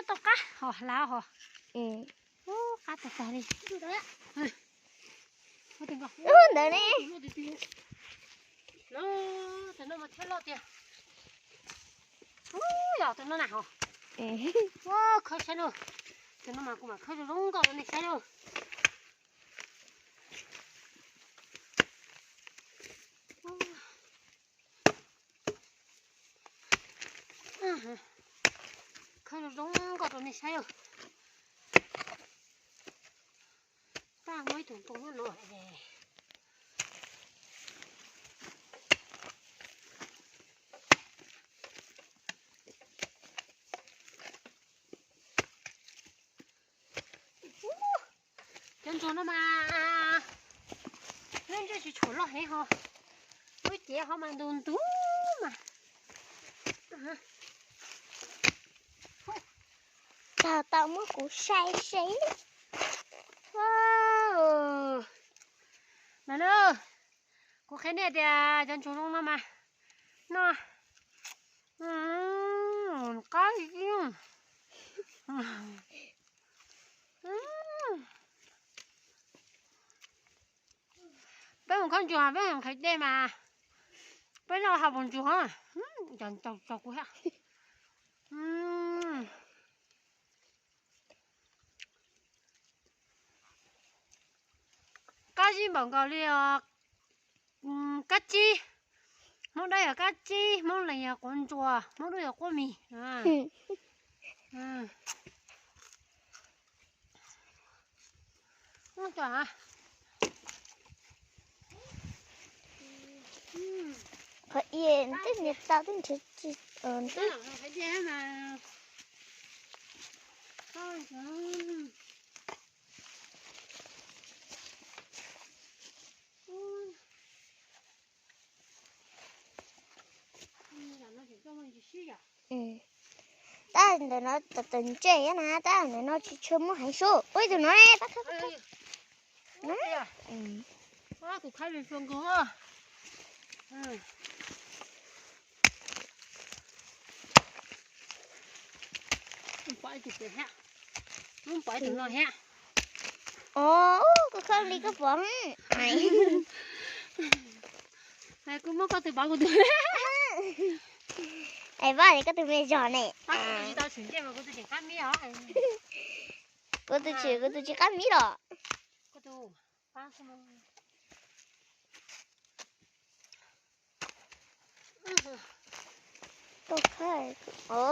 tau qab hos hlav hos. Ub, qab tag tag li. Ub, ntawd ne. Ub, yog tus no na hos. Ua, khawb saib na. Tus no mas kuv mam khawb zoo zoo nkauj rau nej saib na. Khawb zoo zoo nkauj rau nej saib. Tab muaj ib tug ntoo nyob no. Cov ntsuag no mas lub ntsej tsis tshua loj heev ho, lub cev ho mas ntug ntug mas. Tau, tau muab kuv sai sai. Mas na, kuv qhia nej tias cov ntsuag zoo no mas noj qab. Peb mus khawb ntsuag peb mus qhib dej mas peb noj hauv paus ntsuag. Cov ntsuag kuv thiab. Qab zib npaum nkaus li os. Kab tsib. Hmoob dawb yog kab tsib, Hmoob lees yog quav ntsuas, Hmoob dub yog quab mis. Qhov i tej niag tau tej nrhiav tsis ntub. Tab ntawm no tawm ntsej na, tab ntawm no tsis tshua muaj heev sub. Ua ib tug no ne, pab khawb, pab khawb. Kuv khawb li fua nkaus. Pom tus pem thiab, pom tus no thiab. Os, kuv khawb li koj pom. Kuv muab koj tus pom kuv tus. Es vaj li koj tus me zog ne. Kuv tus tsis, kuv tus tsis qab mib los.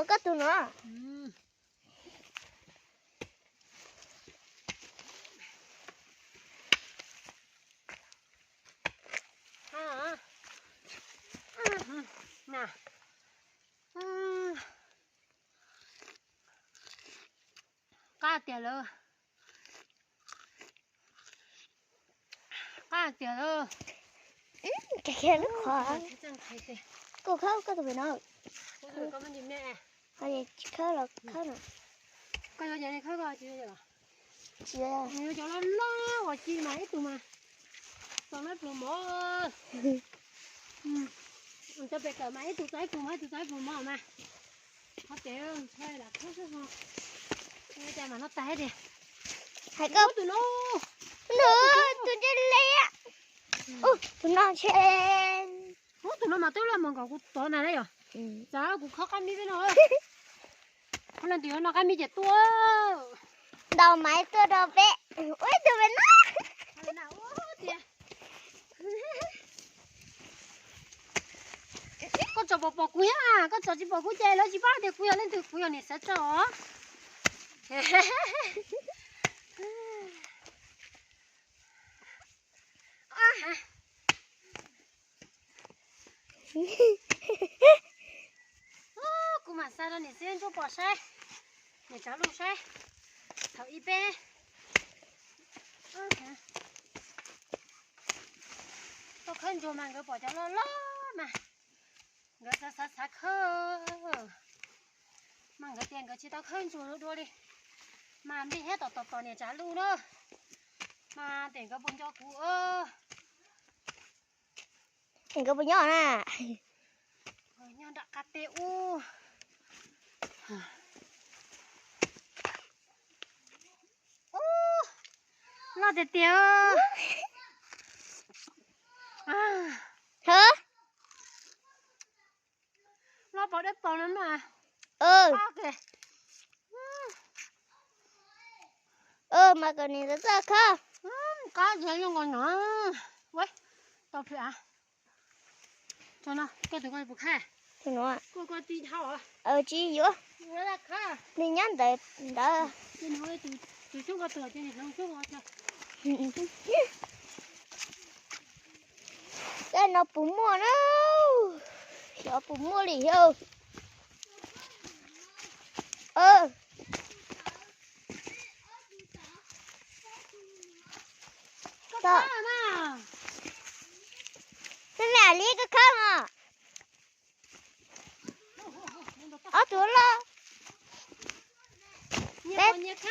Koj tus no. Qab tiag lawm. Qab tiag lawm. Koj khawb koj tus pem no. Tsis khawb los khawb no. Koj yuav cov ne khawb koj tsis yuav. Tsis yuav. Cov loj loj uas ci mas ib tug mas tau nab pluas mov. Cov pem kawm mas ib tug tau ib pluas mov, ib tug tau ib pluas mov mas. Qhov pem ntshai lam khawb xwb ho. Cas mas no tag tiag. Hais koj tus no. Tus ntsej li. Tus no ntshe. Ub, tus no mas twb loj mus nkaus kuv tod na yom. Txawm kuv khawb qab mib peb no. Qhov leej twg yuav noj qab mib ces tuaj. Ntaus maiv tuaj rau peb. Ua ib tug pem no. Koj tso pom pom kuv thiab, koj tso tsis pom kuv ces lawv tsis paub tias kuv yog leej twg, kuv yog niam Xav Tso os. Kuv mam xa rau niam Xib Ntsuab Pom saib, niam Tsav Luj saib, thaum ib peb tau khawb ntsuag mas nkawd pom cov loj loj mas nkawd xav xav xav khawb, mas nkawd tias nkawd tsis tau khawb ntsuag dua li, mas nplig thiab tom tom tom niam Tsav Luj na, mas tes nkawd puas nco kuv. Nkawd puas nyob na? Nyob nram qab teb ub. Tiag tiag. Hov. Los pov dawb paug no mas. Mas kom nim txawj khawb. Qab zoo nkaus no. Tau phim av. Tso no, koj tus koj puas khawb? Koj koj tsis dhau. Tsis yuav. Nws nyob ntawd ntawd. Tej no puas muaj na? Xyov puas muaj li yog. Tej me li koj khawb mas. Ob tug loj. Khov thiab.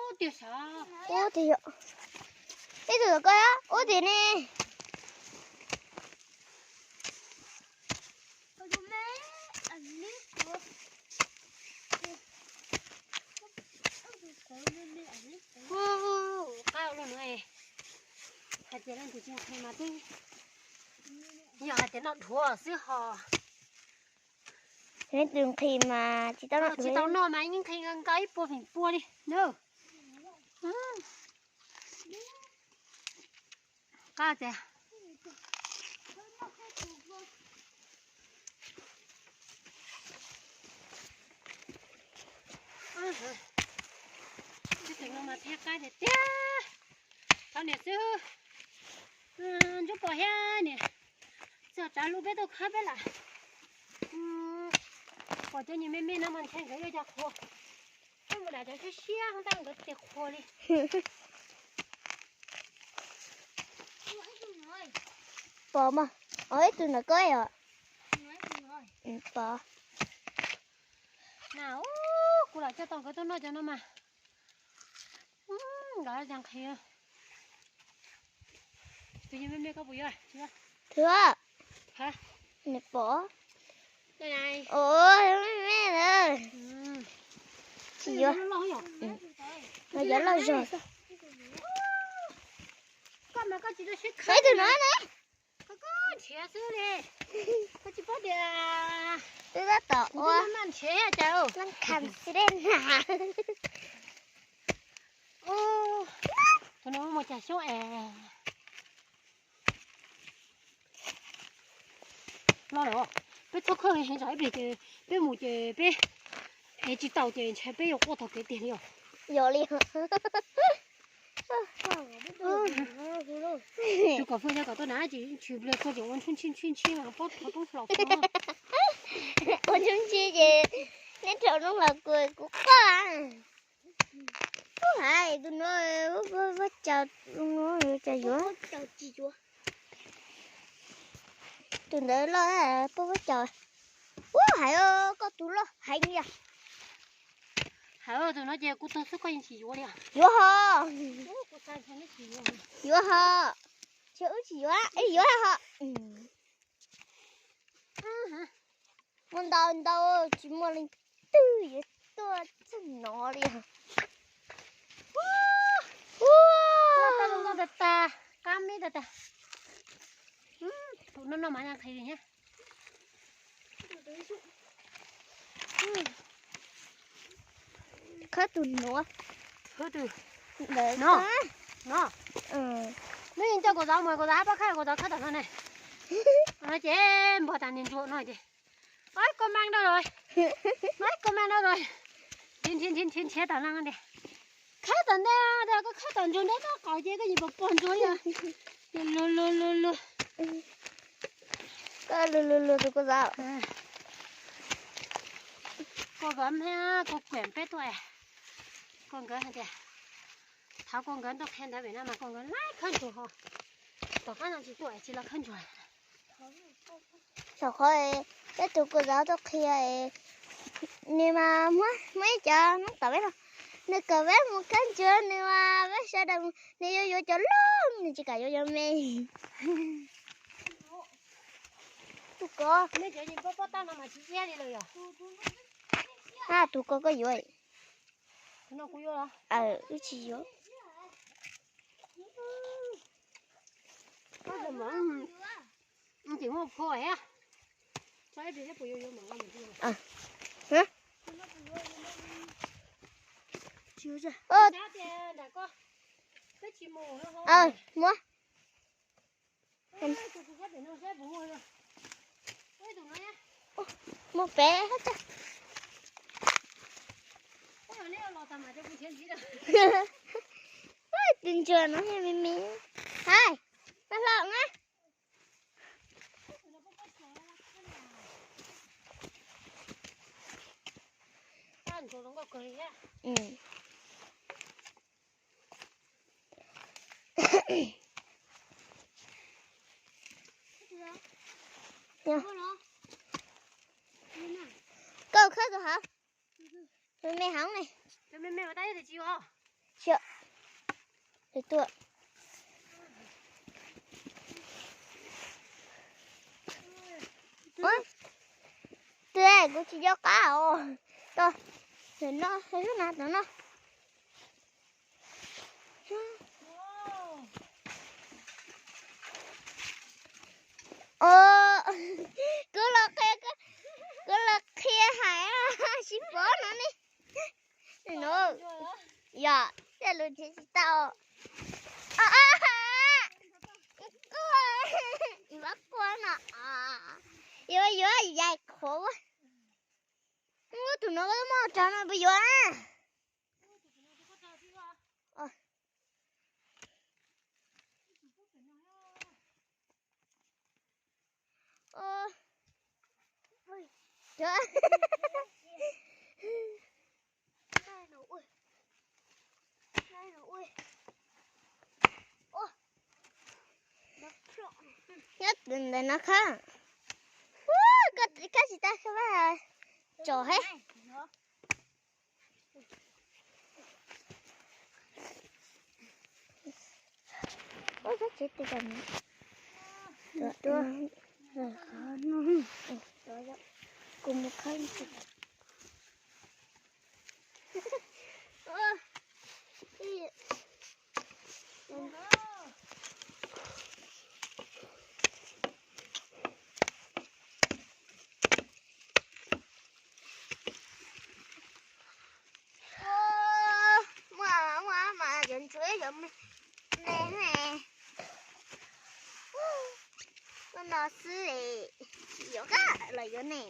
Ub tiag, ub tiag, ib tug koj ub tiag ne. Qab ua luaj no, hais tias leej twg tsis nqhis mas twb yog hais tias noj dhuav xwb ho. Leej twg nqhis mas tsis tau noj, tsis tau noj mas yeej nqhis nkaus ib puas feem pua li na. Qab tias. Tus no mas thiaj qab tiag tiag. Thov niam xwb, Ntsuab Pov thiab niam txog tsav lub peb tuaj khawb peb lawm. Pom cov niag me me no mas ntshai nkawd yuav cov qhua. Peb mus dam cov siab siab tab nkawd tias qhua li. Pom mas, ib tug ntawm koj os. Pom. Na, kuv lam coj tau nkawd tuaj noj cov no mas. Nkawd cov nqhis. Tus yog me me koj puas yuav? Nws pom. Me me na. Tsis yuav. No cov loj zog xwb. Ib tug no ne. Koj nrhiav xwb li. Koj tsis paub tias twb tab tom ua nrhiav cas. Tus no mus cas xyoob es. Los lawm, peb txhob khawb heev tsam ib pliag ces peb mus ces peb ev tsis tau ces ntshai peb yuav quaj tog kev tiag li os. Yog li. Tus kom fwj yog kom tuaj na ces tshwm pliag koj ces ua ntshub ntshib ntshib ntshib mas pob roob hlau kua. Ua ntshub ntshib ces neb rau roob hlau kua kuv quaj. Ub, hais tus no, ua cas, ua cas yuav. Tus ntawd loj, pub ua cas. Ub, hais koj tus loj heev li. Hais tus no ces kuv tuag xwb koj yeej tsis yuav li. Yuav ho. Yuav ho. Ces wb tsis yuav, yuav ho. Muaj ntau ntau, tsis muaj leej twg yuav tuaj txog no li. Ua, qab me tas tas. Tus no no mas nqhis thiab. Khawb tus nuav. Khawb tus no. No. Neb yeej coj kuv tau mus, kuv tau hab pab khawb, kuv tau khawb tom no ne. No ces npog tas niag ntsuag no ces. Ib koj maaj dau lawm. Ib koj maaj dau lawm. Nrhiav nrhiav nrhiav nrhiav tom no tias. Khawb tom ntej, koj khawb tom ntsuag ntawm toj qaum ces koj yeej pom pog ntsuag li. Lug lug lug lug. Koj lug lug lug tus kuv tau. Koj nkawd, koj kuam peb tuaj. Koj nkawd hais tias, thaum koj nkawd tuaj qhia ntawd vim no mas koj nkawd laiv khawb ntsuag ho. Tom qab no tsis tuaj tsis los khawb ntsuag. Thaum qhov peb tus kua zov tuaj qhia, nws mas muab ib cov noob tom peb no, nws kom peb mus khawb ntswg nws mas peb sawv daws mus, nws yuav yuav cov loj, nws tsis kam yuav cov me. Tus ko, a tus ko koj yuav? Wb tsis yuav. Muab, muab pem. Tus ntsuag no me me. Hais, pab hlau na. Koj khawb tus hauv, me me heev ne. Twb kuv tsis nco qab os. Tos, no, no. Kuv los qhia, kuv los qhia hais sib pov no ne. Yog, tej lus nrhiav tsis tau. Quaj, ib pab quaj no. Yuav yuav yaim qhuav. Tus no muaj rog no puas yuav na? Nyob ntawm no khawb. Koj tsis tau khawb, tsom heev. Ua tsev twg, kuv mus khawb. Muaj, muaj mas cov ntsuag cov me me ne. Ua no xwb, tsis yuav kab los yuav ne.